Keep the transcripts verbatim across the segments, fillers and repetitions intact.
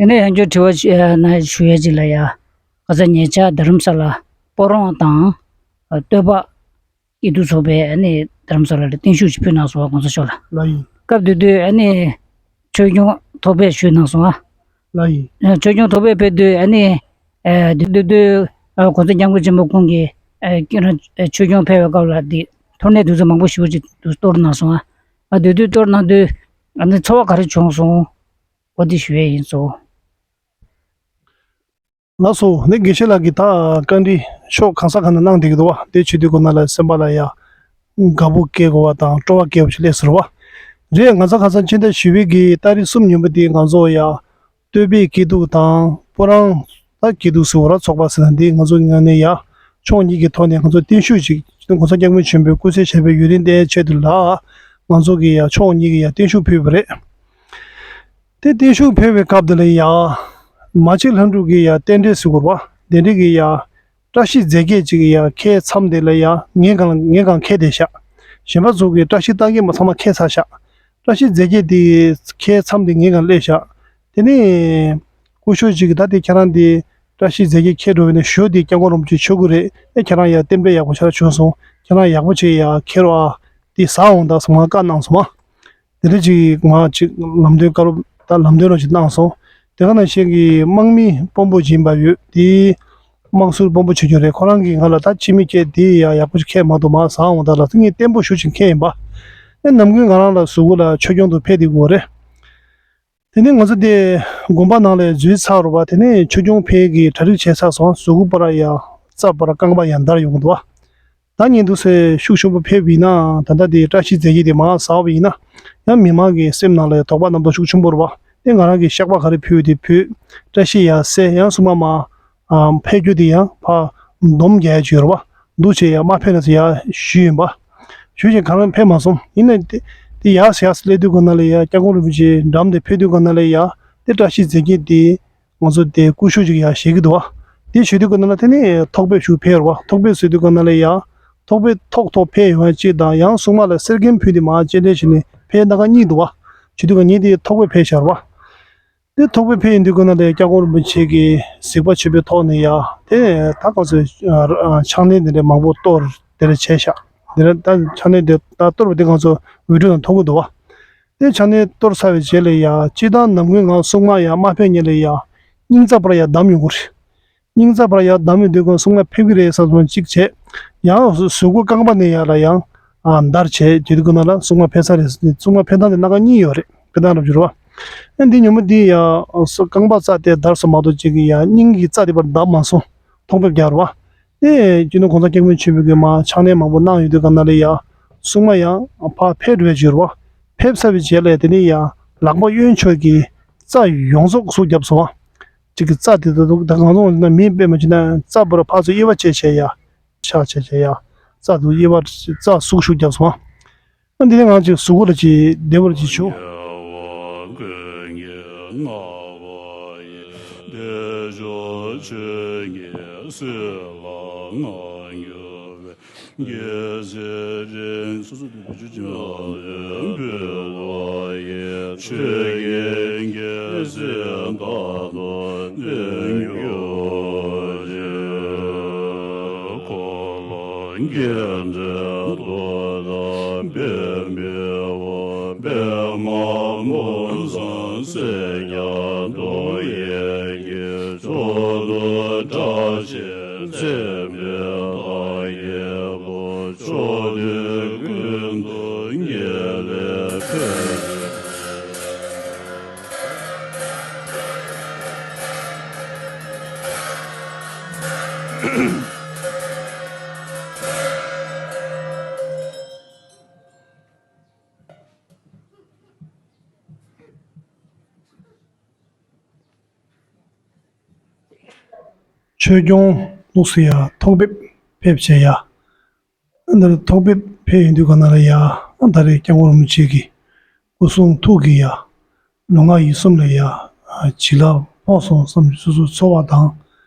དེ་ནས་ཡང་བསྐྱར་དྲི་བ་ཞིག་ཨ་ན་ཞུ་ཡ་ཅིག་ལ་ཡ། ཁ་སང་ཉེ་ཆར་རྡ་རམ་ས་ལ་སྤ་རོང་དང་ཨ་སྟོད་པ་སྐྱིད་སྡུག་ཚོགས་པས་ཨ་ནི་རྡ་རམ་ས་ལ་ལ་བརྟན་བཞུགས་ཅིག་ཕུལ་གནང་སོང་བ་གོང་ས་མཆོག་ལ། ལགས་ཡིན། སྐབས་དེ་དུས་ཨ་ནི་ཆོས་སྐྱོང་ཐོག་ཕེབས་ཞུས་གནང་སོང་ཨ། ལགས་ཡིན། ཆོས་སྐྱོང་ཐོག་ཕེབས་ཕེབས་དུས་ཨ་ནི་ཨ་དེ་དུས་དུས་ཨ་གོང་ས་སྐྱབས་མགོན་ཆེན་པོ་ཁོང་གིས་ཨ་ཁྱེད་རང་ཨ་ཆོས་སྐྱོང་ཕེབས་པའི་སྐབས་ལ་འདི་ཐོག་ནས་དུས་ཚོད་མང་པོ་ཞེ་པོ་ཅིག་ཏུ་གཏོར་གནང་སོང་ཨ། ཨ་དེ་དུས་གཏོར་གནང་དུས་ཨ་ནི་ཚོར་བ་ག་རེ་བྱུང་སོང་། འོ་འདི་ཞུ་ཡས་ཡིན་སོ། ལགས་སོ། ནི་དགེ་བཤེས་ལགས་ཀྱིས་ད་བཀའ་འདྲི་ཕྱོགས་གང་ས་གང་ནས་གནང་བསྡད་ཀྱི་འདུག་བ། དེ་བྱེད་དུས་ཁོ་ན་ལ་སེམས་པ་ལ་ཡ་དགའ་པོ་སྐྱེ་དགོས་པ་དང་སྤྲོ་བ་སྐྱེ་བ་ཞིག་སླེབས་ཟེར་བ། རེད། ང་ཚོ་ཁ་སང་ཕྱི་ཟླ་བཞི་པའི་གི་ཏ་རིག་གསུམ་ཉིན་པ་དེ་ང་ཚོ་ཡ་སྟོད་པའི་སྐྱིད་སྡུག་དང་སྤུ་རང་ད་སྐྱིད་སྡུག་ཟེར་བ་ར་ཚོགས་པ་ཟེར་ན་འདི་ང་ཚོ་ངོས་ནས་ཡ་ཕྱོགས་གཉིས་ཀྱི་ཐོག་ནས་ང་ཚོ་བརྟན་བཞུགས་ཤིག་༸གོང་ས་༸སྐྱབས་མགོན་ཆེན་པོས་སྐུ་ཚེ་ཞབས་པད་ཡུན་རིང་བརྟན་ཆེད་དུ་ལ་ང་ཚོ་གི་ཡ་ཕྱོགས་གཉིས་ཀྱི་ཡ་བརྟན་བཞུགས་ཕུལ་བ་རེད། དེ་བརྟན་བཞུགས་ཕེབས་པའི་སྐབས་དེ་ལ་ཡ། མ་གཅིག་ལྷ་འབྲུག་གི་ཡ་རྟེན་འབྲེལ་ཟེར་དགོས་པ་དེ་འདྲ་གི་ཡ། བཀྲ་ཤིས་རྫས་བརྒྱད་ཅིག་གི་ཡ་ཁྱེད་མཚམས་དེ་ལ་ཡ་ངས་གང་ངས་གང་ཁྱེད་དེ་བཞག་གཞན་པ་ཚོ་གི་བཀྲ་ཤིས་རྟགས་བརྒྱད་མ་ཚང་མ་ཁྱེད་ཚར་བཞག་བཀྲ་ཤིས་རྫས་བརྒྱད་དེ་ཁྱེད་མཚམས་དེ་ངས་གང་སླེབས་བཞག་དེ་ནས་སྐུ་ཞབས་ཅིག་གི་ད་དེ་ཁྱེད་རང་དེ་བཀྲ་ཤིས་རྫས་བརྒྱད་ཁྱེད་འགྲོ་བའི་ནས་ཞོ་དེ་སྐྱབས་མགོན་རིན་པོ་ཆེ་མཆོད་ཀྱི་རེད། ཨེ་ཁྱེད་རང་ཡ་རྟེན་འབྲེལ་ཡག་པོ་ཆགས་བྱུང་སོང་། ཁྱེད་རང་ཡག་པོ་བྱས་ཡ་ཁྱེད་རོ་ཨ་དེ་ཟ་འོང་ད་སོང་ང་བཀའ་གནང་སོང་མ། དེ་འདྲ་ཅིག་ང་ཅིག་ལམ་སྟོན་བཀའ་སློབ་དང་ལམ་སྟོན་རོགས་ཅིག་གནང་སོང་། དེ་ག་ནང་བཞིན་གྱི་དམག་མི་དཔོན་པོ་ཅིག་ཡིན་པ་ཡོད་དེ། དམག་ཟུར་དཔོན་པོ་བྱེད་རྒྱུ་རེད། ཁོ་རང་གིས་ང་ལ་ད་ཕྱི་མི་སྐད་དེ་ཡ་ཡག་པོ་ཅིག་ཁྱེད་མ་གཏོགས་མ་ཟ་འོང་ད་ལ་ངས་བརྟན་པོ་ཞུ་ཅིག་ཁྱེད་ཡིན་པ། ཨེ་ནམ་རྒྱུན་ང་རང་ལ་གཟུགས་པོ་ལ་ཆོས་སྐྱོང་དུ་ཕེབས་དེ་དགོས་རེད། དེ་ནས་ང་ཚོ་དེ་དགོན་པ་ནང་ལ་འཛུལ་ཚར་རོ་བ། དེ་ནས་ཆོས་སྐྱོང་ཕེབས་ཀྱི་གྲ་སྒྲིག་བྱས་ཚར་སོང་། གཟུགས་པོ་པར་ཡ་རྩ་པར་རྐང་པ་ཡ་འདར་ཡོང་གི་འདུག་བ། ད་ཉིན་དུ་སེ་ཤུགས་ཆེན་པོ་ཕེབས་ཡིན་ན་ད་ལྟ་དེ་བཀྲ་ཤིས་རྫས་བརྒྱད་དེ་མར་ཟག་པ་ཡིན་ན་ཡང་མི་མང་གི་སེམས་ནང་ལ་དོགས་པ་རྣམ་རྟོག་ཤུགས་ཆེན་པོ་རེད་བ། དེ་ང་རང་གི་བཤགས་པ་ག་རེ་ཕུལ་དེ་ཕུལ། བཀྲ་ཤིས་ཡ་སེ་ཡང་སུ་མ་མ་ཕེབས་རྒྱུ་དེ་ཡང་ཕ་འདོམ་རྒྱག་ཡ་ཅིག་ཡོད་རེད་བ། འདུག་བྱས་ཡ་མ་ཕེབས་ན་ཟེར་ཡ་ཞུས་ཡིན་པ། ཞུས་བྱས་གང་རང་ཕེབས་མ་སོང་། ཡིན་ན་དེ་དེ་ཡ་སེ་ཡ་སེ་སླེབས་དུས་ག་ན་ལ་ཡ་སྐྱབས་མགོན་རིན་པོ་ཆེ་འགྲམ་དེ་ཕེབས་དུས་ག་ན་ལ་ཡ་དེ་བཀྲ་ཤིས་རྫས་བརྒྱད་དེ། ང་ཚོ་དེ་སྐུ་ཞབས་ཅིག་ཡང་བཞེས་ཀྱི་འདུག་བ། དེ་ཞུ་དུས་ཀྱི་ནང་ལ་དེ་ནས་ཐོག་ཕེབས་ཞུ་ཕེབས་ར་བ། ཐོག་ཕེབས་ཟེར་དུས་ཀྱི་ནང་ལ་ཡང་ཐོག་ཕེབས་ཐོག་ཐོག་ཕེབས་ཡོང་ཡ་གཅིག་དང་ཡང་སྲུང་མ་ལ་གསེར་སྐྱེམས་ཕུལ་ཏེ་མར་སྤྱན་འདྲེན་བྱས་ནས་ཕེབས་སྣ་ཁ་གཉིས་འདུག་བ། ཞུ་དུས་ཀྱི་ངས་དེ་ཐོག་ཕེབས་ཕེབས་ཤར་བ། དེ་ཐོག་ཕེབས་ཕེབས་ཡིན་དུས་ཀྱི་ནང་ལ་སྐྱབས་མགོན་རིན་པོ་ཆེ་གི་གཟིགས་པ་ཆེན་པོའི་ཐོག་ནས་ཡ་དེ་ད་ག་ཚོད་ཕྱག་ལེན་དེ་འདྲ་མང་པོ་གཏོར་དེ་འདྲ་བྱས་ཤག་དེ་འདྲ་ད་ཕྱག་ལེན་དེ་ད་གཏོར་བ་དེ་ང་ཚོ་བི་ཌིའོ་ནང་མཐོང་གི་འདུག་བ། དེ་ཕྱག་ལེན་གཏོར་ཚར་བའི་རྗེས་ལ་ཡ་སྤྱིར་བཏང་ནམ་རྒྱུན་ང་སྲུང་མ་ཡ་མ་ཕེབས་ཉིན་ལ་ཡ་སྙིང་རྩ་བར་ཡ་བསྡམས་ཡོང་གི་རེད། སྙིང་རྩ་བར་ཡ་བསྡམས་ཡོང་དུས་ཀྱང་སྲུང་མ་ཕེབས་ཀྱི་རེད་བསམ་སོང་གཅིག་བྱས། ཡང་གཟུགས་པོ་རྐང་པ་ནས་ཡར་ལ་ཡང་འདར་བྱས་དེ་དུས་ཀྱི་ནང་ལ་སྲུང་མ་ཕེབས་ས་རེད། སྲུང་མ་ཕེབས་སྟངས་དེ་སྣ་ཁ་གཉིས་ཡོད་རེད། ཕེབས་སྟངས་རབ་འགྱུར་བ། ཨ་འདི་ཉོན་མོངས་འདི་ཡ་རྐང་པ་རྩ་དེ་འདར་སོང་མ་གཏོགས་གཅིག་གི་ཡ་སྙིང་གི་རྩ་དེ་བར་བསྡམས་མ་སོང་། ཐོག་ཕེབས་རྒྱག་ར་བ། ཨེ་སྤྱི་ནོར་གོང་ས་སྐྱབས་མགོན་ཆེན་པོ་གིས་མར་ཕྱག་ལེན་མང་པོ་གནང་ཡོད་དུས་ག་ན་ལ་ཡ། སྲུང་མ་ཡང་ཕར་ཕེབས་འགྲོ་བའི་འགྱུར་བ། ཕེབས་ཚར་བའི་རྗེས་ལ་དེ་ནས་ཡ་ལག་པ་གཡོན་ཕྱོགས་ཀྱི་རྩ་ཡོངས་རྫོགས་ཟུག་བརྒྱབ་སོང་བ། གཅིག་གི་རྩ་དེ་ད་དུང་ད་གང་རུང་ན་མིའི་དཔེ་མ་བྱས་ན་རྩ་བར་ཕར་ཚུར་དབྱེ་བ་བྱས་བྱས་ཡ། ཕྱག་བྱས་བྱས་ཡ། རྩ་དུ་དབྱེ་བ་རྩ་ཟུག་ཤུགས་བརྒྱབ་སོང་བ། ཨ་འདི་ནས་ང་ཅིག་གཟུགས་པོ་ལ་ཅིག་བདེ་བར་ཅིག་བྱུང་། ཆོས་སྐྱོང་ལུགས་སུ་ཡ་ཐོག་ཕེབས་ཕེབས་བྱས་ཡ། འདིར་ཐོག་ཕེབས་ཕེབས་ཡོང་དུས་ག་ན་ལ་ཡ། ད་རེས་སྐྱབས་མགོན་རིན་པོ་ཆེ་གི་སྐུ་གསུང་ཐུགས་ཀྱི་ཡ། ལུས་ངག་ཡིད་གསུམ་ལ་ཡ། བྱིན་རླབས་ཕོག་སོང་བསམ་སོ་སོ་ཚོར་བ་དང་།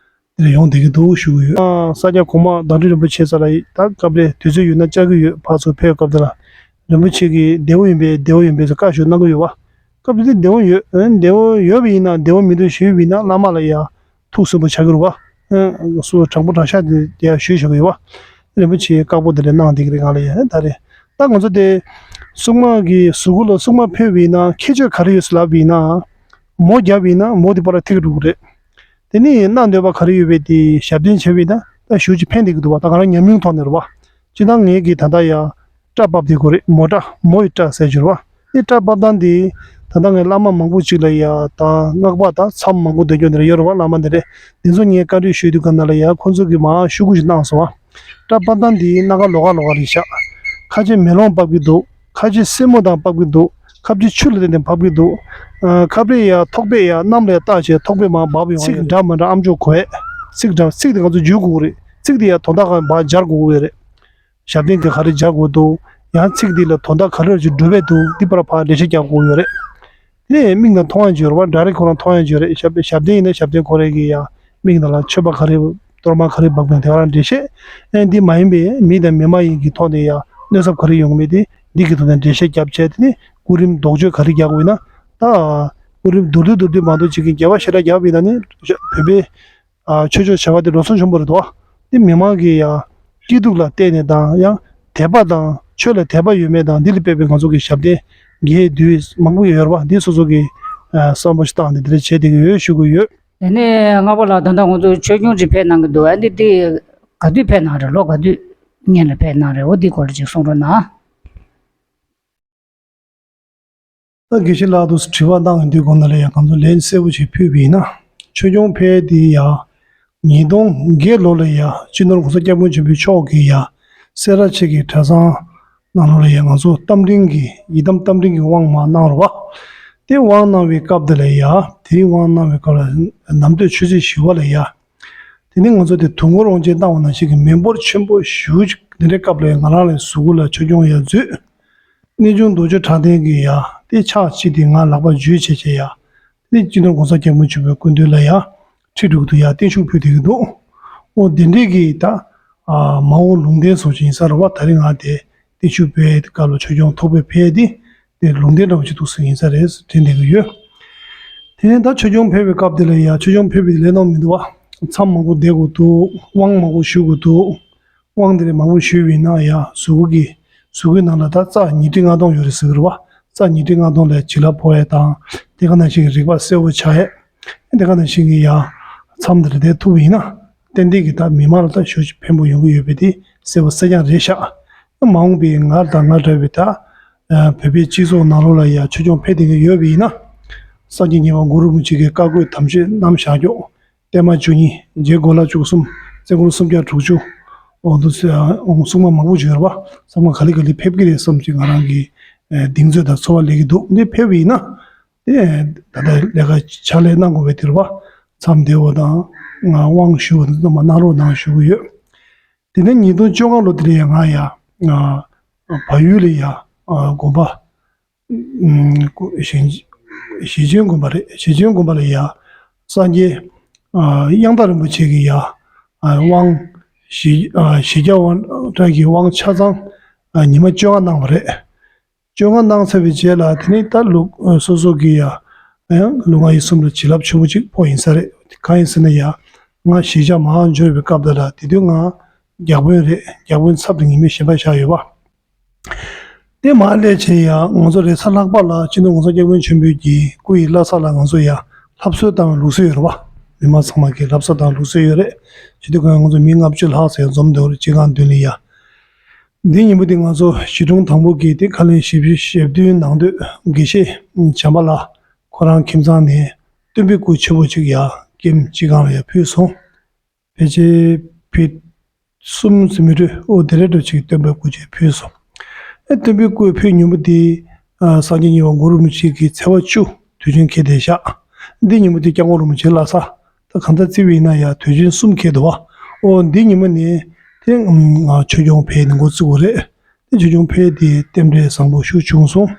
འདིར་ཡོང་བསྡད་ཀྱི་འདུག་ཞུ་གི་ཡོད། ས་སྐྱ་གོང་མ་བདག་ཁྲི་རིན་པོ་ཆེ་ས་ལ་ད་སྐབས་རེ་དུས་ཚོད་ཡོད་ན་བཅར་གྱི་ཡོད། ཕར་ཚུར་ཕེབས་སྐབས་དེ་ལ། རིན་པོ་ཆེ་གིས་བདེ་བོ་ཡིན་པས་བདེ་བོ་ཡིན་པས་ཟེར་བཀའ་ཞུ་གནང་གི་ཡོད་པ། སྐབས་དེ་བདེ་བོ་ཡོད། ཨ་ནི་བདེ་བོ་ཡོད་པ་ཡིན་ན་བདེ་བོ་མི་འདུག་ཞུས་པ་ཡིན་ན་བླ་མ་ལ་ཡ་ཐུགས་སུན་པོ་ཆགས་ཀྱི་རེད་བ། ཨ་སུ་དྲང་པོ་དྲང་བཞག་དེ་དེ་ཡ་ཞུས་བཞག་གི་ཡོད་བ། རིན་པོ་ཆེས་བཀའ་པོ་དེ་འདྲ་གནང་བསྡད་ཀྱི་རེད་ང་ལ་ཡ། ད་རེད། ད་ང་ཚོ་དེ་སྲུང་མ་གི་གཟུགས་པོ་ལ་སྲུང་མ་ཕུད་པ་ཡིན་ན་ཁྱད་ཆོས་ག་རེ་ཡོད་ཟེར་ལབ་པ་ཡིན་ན། མོ་བརྒྱབ་པ་ཡིན་ན་མོ་དེ་པར་ཐིག་འགྲོ་གི་རེད། དེ་ནས་གནང་འདོད་པ་ག་རེ་ཡོད་པའི་དེ་ཞབས་བརྟན་བྱས་པ་ཡིན་ན་ད་ཞེ་པོ་ཅིག་ཕན་བསྡད་ཀྱི་འདུག་བ། ད་ང་རང་ཉམས་མྱོང་ཐོག་ནས་རེད་བ། སྤྱིར་བཏང་ངེད་ཀྱིས་ད་ལྟ་ཡ་སྐྲ་ཕབ་བསྡད་ཀྱི་རེད། མོ་སྐྲ་མོ་ཡི་སྐྲ་ཟེར་གྱི་རེད་བ། དེ་སྐྲ་ཕབ་སྟངས་དེ་ད་ལྟ་ངས་བླ་མ་མང་པོ་ཅིག་ལ་ཡ་ད་སྔགས་པ་དང་མཚམས་མང་པོ་འདོན་རྒྱུ་འདི་རེད་ཡོད་རེད་བ། བླ་མ་འདི་རེད། འདི་ཚོ་ངས་བཀའ་འདྲི་ཞུས་དུས་ག་ན་ལ་ཡ་ཁོང་ཚོ་གིས་མར་ཤོག་གུ་ཞིག་གནང་སོང་བ། སྐྲ་ཕབ་སྟངས་འདི་སྣ་ཁ་ལོགས་ཀ་ལོགས་ཀ་རེད་ཤག་ཁ་ཅིག་མེ་ལོང་ཕབ་ཀྱི་འདུག་ཁ་ཅིག་སེན་མོ་དང་ཕབ་ཀྱི་འདུག་ཁ་ཅིག་ཆུ་ལ་བརྟེན་ནས་ཕབ་ཀྱི་འདུག་ཨ་ཁ་པར་ཡ་ཐོག་པས་ཡ་གནམ་ལ་ཡ་བཏགས་བྱས་ཐོག་པས་མར་འབབ་ཡོང་། ཚིག་འདྲ་མི་འདྲ་ཨམ་ཅོག་གོ་ཡ། ཚིག་འདྲ་ཚིག་དེ་ང་ཚོ་འཇུ་དགོས་ཀྱི་རེད། ཚིག་དེ་ཡ་དོན་དག་ག་ཕར་སྦྱར་དགོས་ཀྱི་ཡོད་རེད། ཞབས་བརྟན་གྱི་ག་རེ་སྦྱར་དགོས་འདུག་ཡང་ཚིག་འདི་ལ་དོན་དག་ག་རེ་ཅིག་སྒྲུབ་པའི་འདུག་འདི་པར་ཕར་འགྲེལ་བཤད་རྒྱག་དགོས་ཡོད་རེད། དེ་ནས་མིག་ནང་མཐོང་ཡ་ཅིག་ཡོད་རེད་བ། ཌའི་རེག་ཁོ་རང་མཐོང་ཡ་ཅིག་ཡོད་རེད། ཞབས་ཞབས་བརྟན་ཡིན་ན་ཞབས་བརྟན་ཁོ་རང་གི་ཡ་མིག་ནང་ལ་མཆོད་པ་ག་རེ་གཏོར་མ་ག་རེ་འབབ་མཁན་དེ་ག་རང་འགྲེལ་བཤད། ཨེ་འདི་མ་ཡིན་པའི་མི་དང་མི་མ་ཡིན་གྱི་ཐོག་ནས་ཡ་གནོད་ཚབས་ག་རེ་ཡོང་མེད་དེ་འདི་གི་ཐོག་ནས་འགྲེལ་བཤད་བརྒྱབ་བྱས། དེ་ནས་སྐུ་རིམ་ལྡོག་ཕྱོགས་ག་རེ་རྒྱག་དགོས་ཡིན་ན་ད་སྐུ་རིམ་མདོར་བསྡུས་མདོར་བསྡུས་མ་གཏོགས་ཅིག་གི་རྒྱས་པ་ཞེ་དྲག་རྒྱབ་ཡིན་ན་ནི་བོད་པའི་ཨ་ཆོས་ཕྱོགས་བྱ་བ་དེ་འགྲོ་སོང་ཆེན་པོ་རེད་དོ། དེ་མི་མང་གི་ཡང་སྐྱིད་སྡུག་ལ་བལྟས་ནས་དང་ཡང་དད་པ་དང་ཆོས་ལ་དད་པ་ཡོད་མེད་དང་འདི་ལ་དཔག་པའི་ང་ཚོ་གི་ཞབས་བརྟན་རྒྱས་བསྡུས་མང་པོ་ཡོད་རེད་བ། འདི་སོ་སོ་གི་ཨ་བསམ་བློ་ཞིག་བཏང་ནས་འདི་འདྲ་བྱས་བསྡད་ཀྱི་ཡོད་ཞུ་གི་ཡོད། དེ་ནས་སྔགས་པ་ལགས་ད་ལྟ་ང་ཚོ་ཆོས་སྐྱོང་ཅིག་ཕེབས་གནང་གི་འདུག་ཨ་འདི་འདི་ག་དུས་ཕེབས་གནང་རེད། ལོ་ག་དུས་སྔོན་ལ་ཕེབས་གནང་རེད། འོ་འདི་སྐོར་ཅིག་གསུང་རོགས་གནང་། ད་དགེ་བཤེས་ལགས་དུ་དྲི་བ་གནང་ཡོང་དུས་གོང་ན་ལ་ཡང་གང་ཚོ་ལན་གསལ་པོ་ཞིག་ཕུལ་བ་ཡིན་ན། ཆོས་སྐྱོང་ཕེབས་དེ་ཡང་ཉིས་སྟོང་བརྒྱད་ལོ་ལ་ཡང་སྤྱི་ནོར་༸གོང་ས་༸སྐྱབས་མགོན་ཆེན་པོ་མཆོག་གིས་ཡང་སེ་ར་བྱེས་ཀྱི་གྲྭ་ཚང་ནང་ལོགས་ལ་ཡང་ང་ཚོ་རྟ་མགྲིན་གྱི་ཡི་དམ་རྟ་མགྲིན་གྱི་དབང་མར་གནང་རོགས། དེ་དབང་གནང་བའི་སྐབས་དེ་ལ་ཡང་དེ་རིང་དབང་གནང་བའི་སྐབས་ལ་ནམ་སྟོད་ཆུ་ཚོད་བཞི་པ་ལ་ཡང་དེ་ནས་ང་ཚོ་དེ་དུས་འཁོར་དབང་ཆེན་བཏང་བ་ནང་བཞིན་གྱི་མི་འབོར་ཆེན་པོ་ཞེ་པོ་ཅིག་དེ་འདྲའི་སྐབས་ལ་ཡང་ང་རང་ལ་གཟུགས་པོ་ལ་ཆོས་སྐྱོང་ཡང་མཛོད། གནས་ཆུང་རྡོ་རྗེ་གྲགས་ལྡན་གྱི་ཡ་དེ་ཕྱག་ཕྱི་དེ་ང་ལག་པ་འཇུས་བྱས་བྱས་ཡ། དེ་སྤྱི་ནོར་༸གོང་ས་༸སྐྱབས་མགོན་ཆེན་པོའི་སྐུ་མདུན་ལ་ཡ་ཁྲི་དྲུག་ཏུ་ཡ་བརྟན་བཞུགས་ཕུལ་བསྡད་ཀྱི་འདུག་འོ་དེ་འདྲས་ཀྱི་ད་མ་འོངས་ལུང་བསྟན་སོགས་ཅིག་ཡིན་ས་རེད་བ། ད་རེས་ང་དེ་བརྟན་བཞུགས་ཕུལ་སྐབས་ལ་ཆོས་སྐྱོང་ཐོག་པའི་ཕེབས་དེ་དེ་ལུང་བསྟན་འདྲ་བོ་ཅིག་འདུག་སེ་ཡིན་ས་རེད་དྲན་བསྡད་ཀྱི་ཡོད། དེ་ནས་ད་ཆོས་སྐྱོང་ཕེབས་པའི་སྐབས་དེ་ལ་ཡ་ཆོས་སྐྱོང་ཕེབས་པའི་ལས་སྣང་མི་འདུག་བ། མཚམས་མང་པོ་བསྡད་དགོས་འདུག་དབང་མང་པོ་ཞུ་དགོས་འདུག་དབང་དེ་ལས་མང་པོ་ཞུས་པ་ཡིན་ན་ཡང་གཟུགས་པོ་གི་གཟུགས་པོའི་ནང་ལ་ད་རྩ་ཉིས་ཁྲི་ལྔ་སྟོང་ཡོད་རེད་ཟེར་གི་རེད་བ། རྩ་ཉིས་ཁྲི་ལྔ་སྟོང་ལ་བྱིན་རླབས་ཕོག་ཡས་དང་དེ་ག་ནང་བཞིན་གྱི་རིག་པ་གསལ་པོ་ཆགས་ཡས། དེ་ག་ནང་བཞིན་གྱི་ཡང་མཚམས་འདིར་བསྡད་ཐུབ་པ་ཡིན་ན་ཏན་ཏན་གྱི་ད་མི་མང་ལ་ད་ཞེ་པོ་ཅིག་ཕན་པོ་ཡོང་གི་ཡོད་པའི་དེ་གསལ་པོ་གསལ་རྐྱང་རེད་ཤག་མ་འོངས་པའི་ང་དང་ང་འདྲ་བའི་ད་བོད་པའི་སྤྱི་ཚོགས་ནང་ལོགས་ལ་ཡང་ཆོས་སྐྱོང་ཕེབས་བསྡད་ཀྱི་ཡོད་པ་ཡིན་ན་སངས་རྒྱས་ཉི་མ་གུ་རུ་རིན་པོ་ཆེ་གི་བཀའ་བསྒོ་དམ་ཆོས་རྣམ་གཞག་རྒྱོག་བརྟན་མ་བཅུ་གཉིས། རྗེ་གོ་ལ་བཅུ་གསུམ། བཙན་སྐུ་སུམ་བརྒྱ་དྲུག་ཅུ། འོ་འདུག་སེ་ཨ་འོ་སྲུང་མ་མང་པོ་ཅིག་ཡོད་རེད་བ། ཚང་མ་ག་ལེ་ག་ལེ་ཕེབས་ཀྱི་རེད་བསམ་ཅིག་ང་རང་གི་ཨེ་གདེང་ཚོད་དང་ཚོར་བ་སླེབས་ཀྱི་འདུག་འདི་ཕེབས་པ་ཡིན་ན་དེ་ད་ལྟ་ལས་ཀ་ཕྱག་ལས་གནང་དགོས་པའི་དེ་རེད་བ། མཚམས་བསྡད་པ་དང་ང་དབང་ཞུ་བ་འདི་ཚང་མ་གནང་རོགས་གནང་ཞུ་གི་ཡོད། དེ་ནས་ཉིས་སྟོང་བཅོ་ལྔ་ལོ་དེ་ལ་ཡང་ང་ཡ་ཨ་བལ་ཡུལ་ལ་ཡ་ཨ་དགོན་པ་ཨུམ་སྐུ་ཞེ་ཞེ་ཆེན་དགོན་པ་རེད། ཞེ་ཆེན་དགོན་པ་ལ་ཡ་སངས་རྒྱས་ཨ་དབྱངས་རྟ་རིན་པོ་ཆེ་གི་ཡ་ཨ་དབང་ཞི་ཨ་ཞི་རྒྱ་དབང་གྲགས་ཀྱི་དབང་ཆ་ཚང་ཨ་ཉི་མ་བཅོ་ལྔ་གནང་བ་རེད། བཅོ་ལྔ་གནང་ཚར་བའི་རྗེས་ལ་དེ་ནས་ད་ལུག་སོ་སོ་གི་ཡ་ཡང་ལུས་ངག་ཡིད་གསུམ་ལ་བྱིན་རླབས་ཆེན་པོ་ཅིག་ཕོག་ཡིན་ས་རེད། གང་ཡིན་ཟེར་ན་ཡ་ང་གཞིས་ཆགས་མར་འབྱོར་བའི་སྐབས་དེ་ལ་དེ་དུས་ང་བརྒྱ་དཔོན་རེད། བརྒྱ་དཔོན་ཚབ་ཏུ་ངེས་མེད་གཞན་པ་བཞག་ཡོད་པ། དེ་མར་སླེབས་བྱས་ཡང་ང་ཚོ་རེས་གཟའ་ལྷག་པ་ལ་སྤྱི་ནོར་༸གོང་ས་༸སྐྱབས་མགོན་ཆེན་པོས་ཀྱི་སྐུ་ཡི་བླ་གཟའ་ལ་ང་ཚོ་ཡང་ལྷ་གསོལ་བཏང་བའི་ལུགས་སྲོལ་ཡོད་རེད་བ། མི་མང་ཚང་མ་གི་བླ་གཟའ་བཏང་ལུགས་སྲོལ་ཡོད་རེད། བྱེད་དུས་གང་ང་ཚོ་མི་ལྔ་བཅུ་ལྷག་ཙམ་འཛོམས་འདུག་རེད། སྤྱི་ཁང་མདུན་ལ་ཡ། འདི་ཉིན་མོ་དེ་ང་ཚོ་གཞིས་གྲོང་དང་པོ་གི་དེ་ཁ་ལན་ཞིབ་ཞིབ་བསྡུས་ནང་དོད་དགེ་བཤེས་བྱམས་པ་ལགས་ཁོ་རང་ཁྱིམ་ཚང་ནས་སྟོན་པའི་སྐུ་ཆེན་པོ་གཅིག་ཡ་ཀེམ་སྤྱི་ཁང་ལ་ཡ་ཕུལ་སོང་། ཕལ་ཆེར་ཕི་གསུམ་ཙམ་མི་འདུག་འོ་དེ་རེད་འགྲོ་ཅིག་སྟོན་པའི་སྐུ་ཆེན་ཕུལ་སོང་། ཨེ་སྟོན་པའི་སྐུ་ཕུལ་ཉིན་མོ་དེ་ཨ་སངས་རྒྱས་ཉི་མ་གུ་རུ་རིན་པོ་ཆེ་གི་ཚེས་པ་བཅུ་དུས་ཆེན་འཁེལ་བསྡད་ཤག་འདི་ཉིན་མོ་དེ་སྐྱབས་མགོན་རིན་པོ་ཆེ་བླ་གཟའ། ད་གང་ལྟར་བརྩི་བ་ཡིན་ན་ཡང་དུས་ཆེན་གསུམ་འཁེལ་འདུག་བ། ཨོ་འདི་ཉིན་མོ་ནས་དེ་ང་ཆོས་སྐྱོང་ཕེབས་ནས་འགོ་བཙུགས་པ་རེད། དེ་ཆོས་སྐྱོང་ཕེབས་དེ་རྟེན་འབྲེལ་བཟང་པོ་ཞིག་བྱུང་སོང་།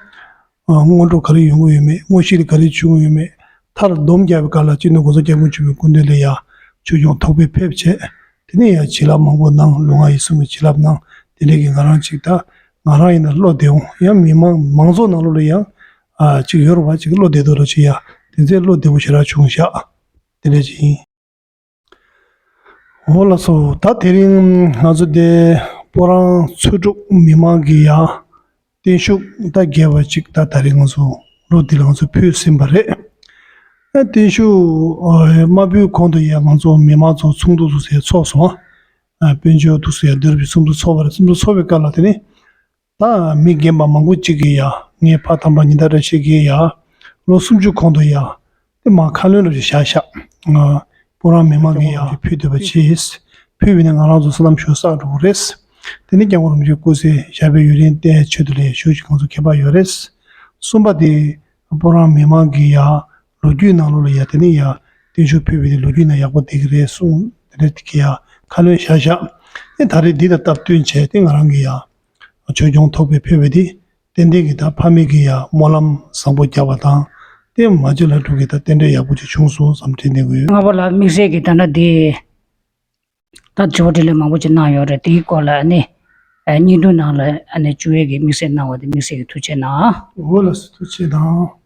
ཨ་སྔོན་འགྲོ་ག་རེ་ཡོང་གི་ཡོད་མེད། དངོས་གཞི་དེ་ག་རེ་བྱུང་གི་ཡོད་མེད། མཐར་སྡོམ་རྒྱག་པའི་སྐབས་ལ་སྤྱི་ནོར་༸གོང་ས་༸སྐྱབས་མགོན་ཆེན་པོའི་སྐུ་མདུན་ལ་ཡང་ཆོས་སྐྱོང་ཐོག་པའི་ཕེབས་བྱས། དེ་ནས་ཡང་བྱིན་རླབས་མང་པོ་གནང་། ལུས་ངག་ཡིད་གསུམ་གྱི་བྱིན་རླབས་གནང་། དེ་འདྲས་ཀྱི་ང་རང་ཅིག་ད་ང་རང་ཡིན་ན་བློ་བདེ་འོང་། ཡང་མི་མང་མང་ཚོགས་ནང་ལོགས་ལ་ཡང་ ཨ་ཅིག་ཡོད་རེད་བ། ཅིག་བློ་བདེ་འདུག་རོགས་ཅིག་ཡ། དེ་ཚོ་བློ་བདེ་པོ་ཞེ་དྲག་བྱུང་ཤག་དེ་འདྲ་ཅིག་ཡིན། འོ་ལགས་སོ། ད་དེ་རིང་ང་ཚོ་དེ་སྤོ་རང་ཚོ་དྲུག་མི་མང་གི་ཡ་བརྟན་བཞུགས་ད་རྒྱས་པ་ཅིག་ད་ད་རིང་ང་ཚོ་ལོ་འདི་ལ་ང་ཚོ་ཕུལ་ཟིན་པ་རེད། ཨ་བརྟན་བཞུགས་ཨ་མ་ཕུལ་གོང་དུ་ཡ་ང་ཚོ་མི་མང་ཚོ་ཚོགས་འདུ་འདུག་སེ་ཚོགས་སོང་། ཨ་དཔལ་འབྱོར་འདུག་སེ་ཡ་བསྡུ་རུབ་ཀྱི་ཚོགས་འདུ་ཚོགས་པ་རེད། ཚོགས་འདུ་ཚོགས་པའི་སྐབས་ལ་དེ་ནི་ད་མི་རྒན་པ་མང་པོ་ཅིག་གིས་ཡ་ངའི་ཕ་དམ་པ་ཉི་ཟླ་བཀྲ་ཤིས་ཀྱིས་ཡ་ལོ་སུམ་ཅུ་གོང་དུ་ཡ་དེ་མ་ཁ་ལོན་རུ་བཞག་ཤག་ང་སྤོ་རང་མི་མང་གིས་ཡ་ཕུལ་འདོད་པ་ཆེ། ཕུལ་བས་ནི་ང་རང་ཚོ་སོ་ནམ་ཞུ་བསགས་འགྲོ་གི་རེད། དེ་ནི་སྐྱབས་མགོན་རིན་པོ་ཆེ་སྐུ་ཚེ་ཞབས་པད་ཡུན་རིང་བརྟན་ཆོས་དུ་ལེགས་ཞུ་ཞིག་ང་ཚོ་ཁྱད་པར་ཡོད་རེད། གསུམ་པ་དེ་སྤོ་རང་མི་མང་གིས་ཡ་ལོ་རྒྱུས་ནང་ལོགས་ལ་ཡ་དེ་ནི་ཡ་བརྟན་བཞུགས་ཕུལ་བས་ནི་ལོ་རྒྱུས་ནང་ཡག་པོ་བསྡད་ཀྱི་རེད་གསུངས། དེ་འདྲ་དེ་གི་ཡ་ཁ་ལོན་བཞག་བཞག་དེ་ད་རེས་འདི་དང་སྟབས་བསྟུན་བྱས་ཏེ་ང་རང་གི་ཡ་ཆོས་སྐྱོང་ཐོག་པའི་ཕེབས་པ་འདི་ཏན་ཏན་གྱི་ད་ཕ་མེས་ཀྱི་ཡ་སྨོན་ལམ་བཟང་པོ་བརྒྱབ་པ་དང་། དེ་མ་བཅོས་ལ་འགྲུབ་ཀྱི་ད་རྟེན་འབྲེལ་ཡག་པོ་ཅིག་བྱུང་སོང་བསམ་དྲན་གནང་གི་ཡོད། ལྔ་པ་ལ་དམིགས་བསལ་གྱི་ད་ལྟ་འདི་ད་དྲི་བ་དྲིས་ལན་མང་པོ་ཅིག་གནང་ཡོད་རེད། དེའི་སྐོར་ལ་ཨ་ནི་ཨ་བརྙན་ཐུང་ནང་ལ་ཨ་ནི་བཅུག་ཡས་ཀྱི་དམིགས་བསལ་གནང་བ་དེ་དམིགས་བསལ་གྱི་ཐུགས་རྗེ་གནང་། འོ་ལགས་སོ། ཐུགས་རྗེ་གནང་།